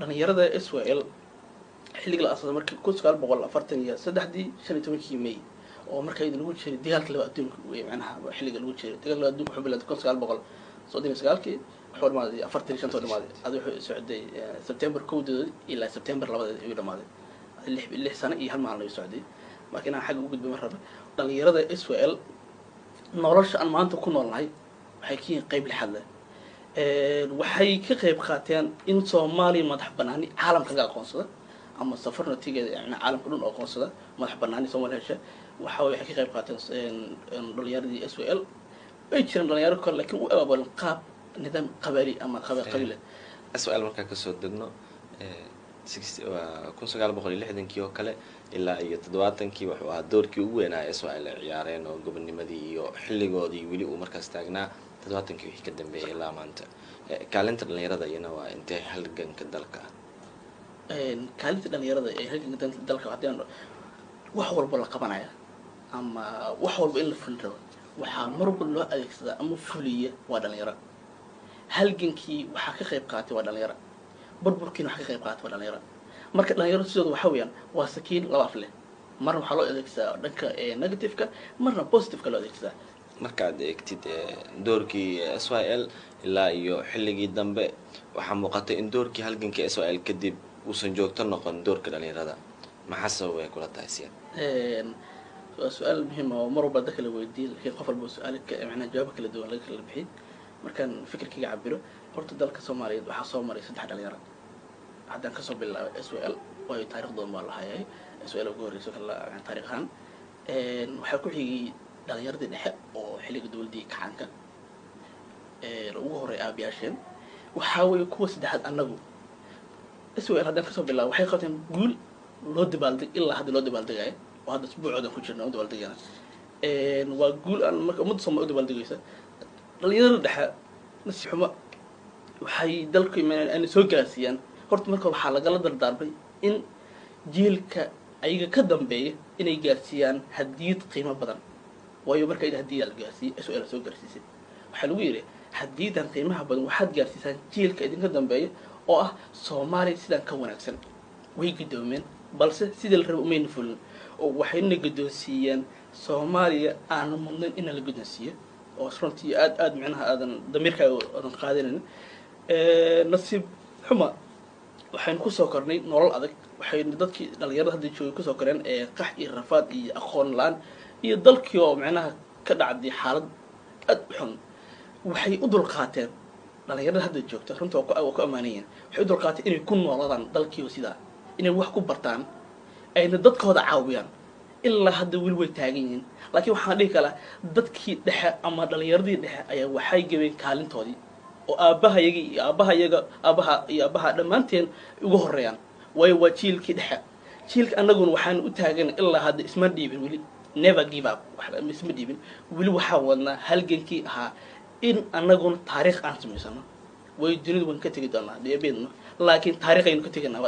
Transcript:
Dhalinyarada SYL xilliga la aasasay, markii 1943-dii, 15-kii May, oo marka lagu jiray dagaalka laba adduunka wey. Macnaha xilliga lagu jiray dagaalka laba adduunka wuxuu bilowday 1939-kii, wuxuu dhamaaday 45-ta dhamaaday. Adi wuxuu socday September 1-deeda ilaa September 2-deeda ayuu dhamaaday. 6 sano iyo hal maalin ayuu socday. Marka inaan xagga u gudbay mar raba, dhalinyarada SYL nolosha aan maanta ku noolnahay waxay ka yihiin qeyb lixaad leh. Waxay ka qayb qaateen in Soomaaliya madax banaani caalamka laga aqoonsada ama sovereignty-geeda, yani caalamka dhan oo aqoonsada madax banaani Soomaaliya hesha. Waxa waxay ka qayb qaateen dhalinyaradii SYL. Way jireen dhalinyaro kale, laakiin u abaabulan qaab nidaam qabali ama qabiile. SYL markaan kasoo degno, waa 1960-kii oo kale ilaa iyo 70-kii, wuxuu ahaa doorkii ugu weynaa SYL ay ciyaareen oo gobonimadii iyo xilligoodii weli uu markaas taagnaa. 70-kii wixii ka dambeeyay ilaa maanta, kaalinta dhalinyarada iyana waa intee halganka dalka? Kaalinta dhalinyarada ee halganka dalka, haddii aan wax walba la qabanaya ama wax walba in la fulin rabo, waxaa mar walba loo adeegsadaa ama fuliya waa dhalinyaro. Halgankii waxaa ka qayb qaatay waa dhalinyaro, burburkiina waxaa ka qayb qaatay waa dhalinyaro. Marka dhalinyaro sidooda waxaa weeyaan waa sakiin laba af leh. Marna waxaa loo adeegsadaa dhanka negative-ka, marna positive-ka loo adeegsadaa. Markaad eegtid doorkii SYL ilaa iyo xilligii dambe, waxaa muuqatay in doorkii halgankii SYL kadib uusan joogto noqon doorka dhalinyarada. Maxaa sababay kula tahay, Siyaad? Waa su-aal muhiim oo mar walba dadka la weydiiyey, lakiin qof walba su-aal macnaha jawaabo kala duwan laga kala bixiyay. Markaan fikirkayga cabiro, horta dalka Soomaaliyeed waxaa soo maray saddex dhalinyaro. Haddaan kasoo bilaabay SYL, waayo taarikhdoon baa la hayay, SYL ugu horreyso kala taarikh ahaan. Waxaa ku xigay dhalinyaradii dhexe oo xilliga dowladdii kacaanka ugu horey, aabayaasheen. Waxaa weeye kuwa saddexaad annagu. SYL haddaan kasoo bilaabo, waxay qabteen guul loo dabaaldeg, ilaa hadda loo dabaaldegayo, oo hadda isbuucoodan ku jirna u dabaaldegayana. Waa guul aan marka ummadda Soomaliya u dabaaldegaysa. Dhalinyarada dhexe, nasiib xumo, waxay dalku ana soo gaarsiiyaan. Horta marka waxaa lagala dardaarmay in jiilka ayaga ka dambeeya inay gaarsiiyaan hadiyad qiimo badan, waayo marka ida hadiyada la gaarsiiyey, SYL soo gaarsiisay, waxaa lagu yidhi: "Hadiyadan qiimaha badan waxaad gaarsiisaan jiilka idinka dambeeya oo ah Soomaaliya sidaan ka wanaagsan." Way guddoomeen, balse sidii la raba umayna fulin, oo waxayna guddoonsiiyeen Soomaaliya aanan mudnayn inaan la guddoonsiiyo, oo runtii aad aad micnaha aadan damiirkaaga aadan qaadanayn. Nasiib xuma, waxaynu kusoo kornay nolol adag. Waxaynu dadkii dhalinyarada hadda joogay kusoo koreen ee qax iyo rafaad iyo aqoon la-aan iyo dalkii oo micnaha ka dhacday xaalad aad u xun. Waxay u dulqaateen dhalinyarada hadda joogta, runta waa ku ammaanayiin, waxay u dulqaateen inay ku nooladaan dalkiiba sidaa, inay wax ku bartaan, ayna dadkooda caawiyaan. Ilaa hadda weli way taagan yihiin. Laakiin waxaan dhihi karaa dadkii dhexe ama dhalinyaradii dhexe ayaa waxay gabeen kaalintoodii, oo aabahayagii iyo aabahayaga, aabaha iyo aabaha dhammaanteen uga horeeyaan, waayo waa jiilkii dhexe. Jiilka annaguna waxaan u taagan ilaa hadda isma dhiibin weli, never give up, isma dhiibin weli. Waxaan wadnaa halgankii ahaa in annaguna taariikh aan samaysano. Way dunidu waan ka tegi doonaa deebeedno, laakiin taariikh aynu ka teganaa.